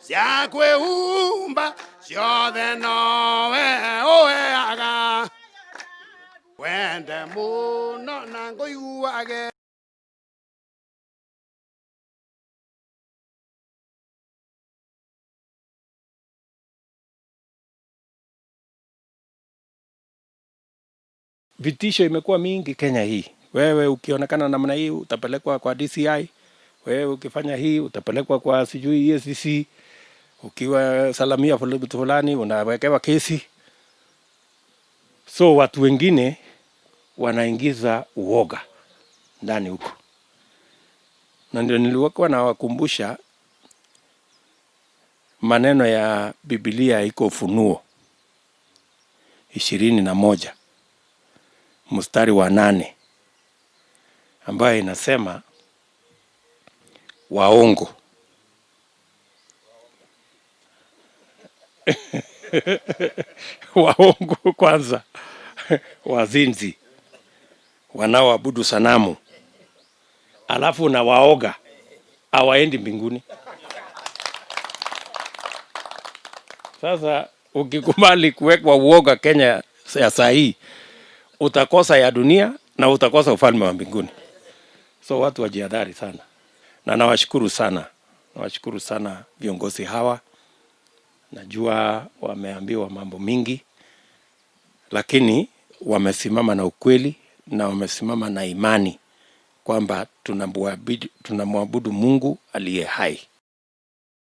Cia kwĩhumba ciothe nowe ũheaga wende mũno na ngũiguage. Vitisho imekuwa mingi Kenya hii. Wewe ukionekana namna hii utapelekwa kwa DCI, wewe ukifanya hii utapelekwa kwa sijui EACC, ukiwa salamia mtu fulani unawekewa kesi. So watu wengine wanaingiza uoga ndani huko, na ndio nilikuwa nawakumbusha maneno ya Biblia iko Ufunuo 21 mstari wa 8 ambayo inasema waongo waongo kwanza, wazinzi, wanaoabudu sanamu, alafu na waoga hawaendi mbinguni. Sasa ukikubali kuwekwa uoga Kenya ya saa hii, utakosa ya dunia na utakosa ufalme wa mbinguni. So watu wajihadhari sana, na nawashukuru sana, nawashukuru sana viongozi hawa. Najua wameambiwa mambo mingi, lakini wamesimama na ukweli na wamesimama na imani kwamba tunamwabudu Mungu aliye hai.